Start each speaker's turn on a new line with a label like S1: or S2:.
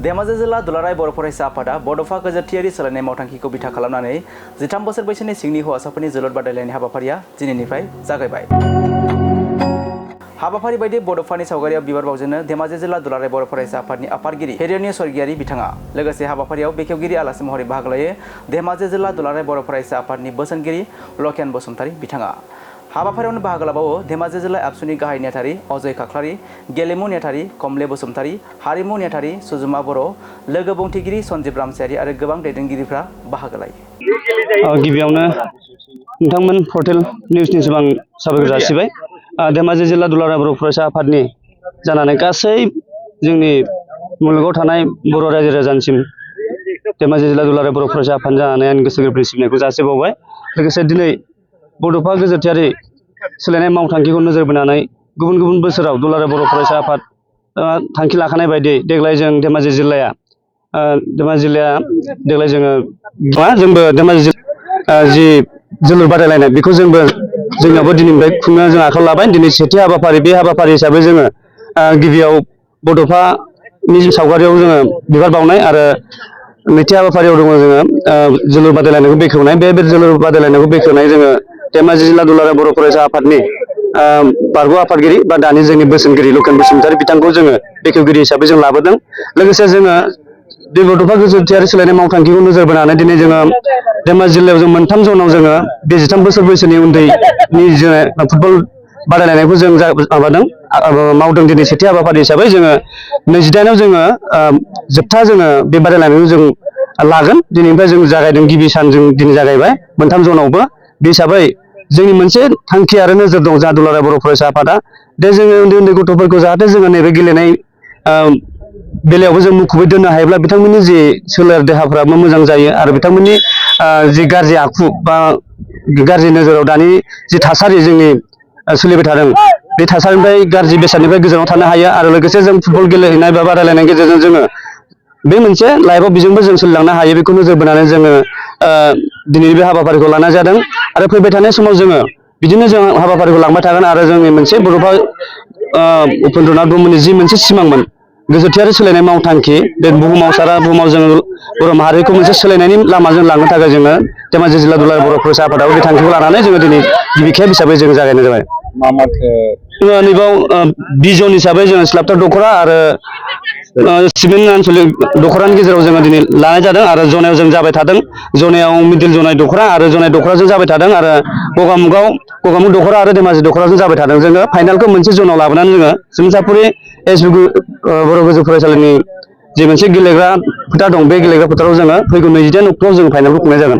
S1: धेमाजि जिल्ला दुलाराय बर' फरायसा आफादा बड'फा गोजोरथियारि सोलायनाय मावथांखिखौ बिथा खालामनानै 13 बोसोर बैसोनि सिंनि हौवासाफोरनि जोलुर बादायलायनाय हाबाफारिया दिनैनिफ्राय जागायबाय। हाबाफारि बायदि बड'फानि सावगारियाव बिबार बावजेनो धेमाजि जिल्ला दुलाराय बर' फरायसा आफादनि आफादगिरि हेरियनि स्वर्गियारि बिथाङा लोगोसे हाबाफारियाव बेखेवगिरि आलासि महरै बाहागो लायो धेमाजि जिल्ला दुलाराय बर' फरायसा आफादनि बोसोनगिरि लकेन बसुमतारी बिथाङा। हाबाफारियावनो बाहागो लाबावो धेमाजि जिल्ला एबसुनि गाहाय नेहाथारि अजय खाख्लारि, गेलेमु नेहाथारि कमले बसुमतारी, हारिमु नेहाथारि सुजुमा बर', लोगो बुंथिगिरि सन्जीब रामसियारि आरो गोबां दैदेनगिरिफ्रा बाहागो लायो।
S2: गिबियावनो नोंथांमोन पर्टेल निउसनि सिगां साबायखर जासिबाय। धेमाजि जिल्ला दुलाराय बर' फरायसा आफादनि जानानै गासै जोंनि मुलुगाव थानाय बर' रायजो राजानिसिम धेमाजि जिल्ला दुलाराय बर' फरायसा आफाद जानानै आं गोसो गोरबोनि सिबिनायखौ जासिबावबाय। लोगोसे दिनै बड'फा गोजोरथियारि सोलायनाय मावथांखिखौ नोजोर बोनानै गुबुन गुबुन बोसोराव दुलाराय बर' फरायसा आफाद थांखि लाखानाय बायदि देग्लाय जों धेमाजि जिल्लाया देग्लाय जोंबो धेमाजि जि जोलुर बादायलायनाय बेखौ जोंनावबो दिनैनिफ्राय खुंनो जों आखायाव लाबाय। दिनै सेथि हाबाफारि, बे हाबाफारि हिसाबै जोङो गिबियाव बड'फानि सावगारियाव जोङो बिबार बावनाय आरो नैथि हाबाफारियाव दङ जोङो जोलुर बादायलायनायखौ बेखेवनाय। बे जोलुर बादायलायनायखौ बेखेवनाय जोङो धेमाजि जिल्ला दुलाराय बर' फरायसा आफादनि बारग' आफादगिरि बा दानि जोंनि बोसोनगिरि लकेन बसुमतारी बिथांखौ जोङो बेखेवगिरि हिसाबै जों लाबोदों। लोगोसे जोङो बे बड'फा गोजोरथियारि सोलायनाय मावथांखिखौ नोजोर बोनानै दिनै जोङो धेमाजि जिल्लायाव जों मोनथाम जनाव जोङो बे 13 बोसोर बैसोनि उन्दैनि फुटबल बादायलायनायखौ जों मावदों। दिनै सेथि हाबाफारि हिसाबै जोङो 28आव जोङो जोबथा जोङो बे बादायलायनायखौ जों लागोन। दिनैनिफ्राय जों जागायदों, गिबि सान जों दिनै जागायबाय मोनथाम जनावबो। बे हिसाबै जोंनि मोनसे थांखि आरो नोजोर दं जा दुलाराय बर' फरायसा आफादा दे जोङो उन्दै उन्दै गथ'फोरखौ जाहाथे जोङो नैबे गेलेनाय बेलायावबो जों मुखुबै दोननो हायोब्ला बिथांमोननि जि सोलेर देहाफ्राबो मोजां जायो आरो बिथांमोननि जि गाज्रि आखु बा गाज्रि नोजोराव दानि जि थासारि जोंनि सोलिबाय थादों बे थासारिनिफ्राय गाज्रि बेसादनिफ्राय गोजानाव थानो हायो। आरो लोगोसे जों फुटबल गेलेहैनाय बा बादायलायनायनि गेजेरजों जोङो बे मोनसे लाइफआव बेजोंबो जों सोलिलांनो हायो। बेखौ नोजोर बोनानै जोङो दिनैनि बे हाबाफारिखौ लानाय जादों आरो फैबाय थानाय समाव जोङो बिदिनो जों हाबाफारिखौ लांबाय थागोन। आरो जोंनि मोनसे बड'फा उपेन्द्रनाथ ब्रह्मनि जि मोनसे सिमांमोन गोजोरथियारि सोलायनाय मावथांखि, बे बुहुमाव जोङो बर' माहारिखौ मोनसे सोलायनायनि लामाजों लांनो थाखाय जोङो धेमाजि जिल्ला दुलाराय बर' फरायसा आफादाबो बे थांखिखौ लानानै जोङो दिनै गिबि खेब हिसाबै जोङो जागायनाय जाबाय। जोङो नैबाव बिजन हिसाबै जोङो स्लाबथार दख'रा आरो सिमेन्ट आनसलिक दख'रानि गेजेराव जोङो दिनै लानाय जादों आरो जनायाव जों जाबाय थादों। जनायाव मिडिल जनाय दख'रा आरो जनाय दख'राजों जाबाय थादों आरो गगामुग दख'रा आरो धेमाजि दख'राजों जाबाय थादों। जोङो फाइनालखौ मोनसे जनाव लाबोनानै जोङो सिमसापुरि बर' गोजौ फरायसालिनि जि मोनसे गेलेग्रा फोथार दं, बे गेलेग्रा फोथाराव जोङो फैगौ 22 अक्ट'आव जों फाइनालखौ खुंनाय जागोन।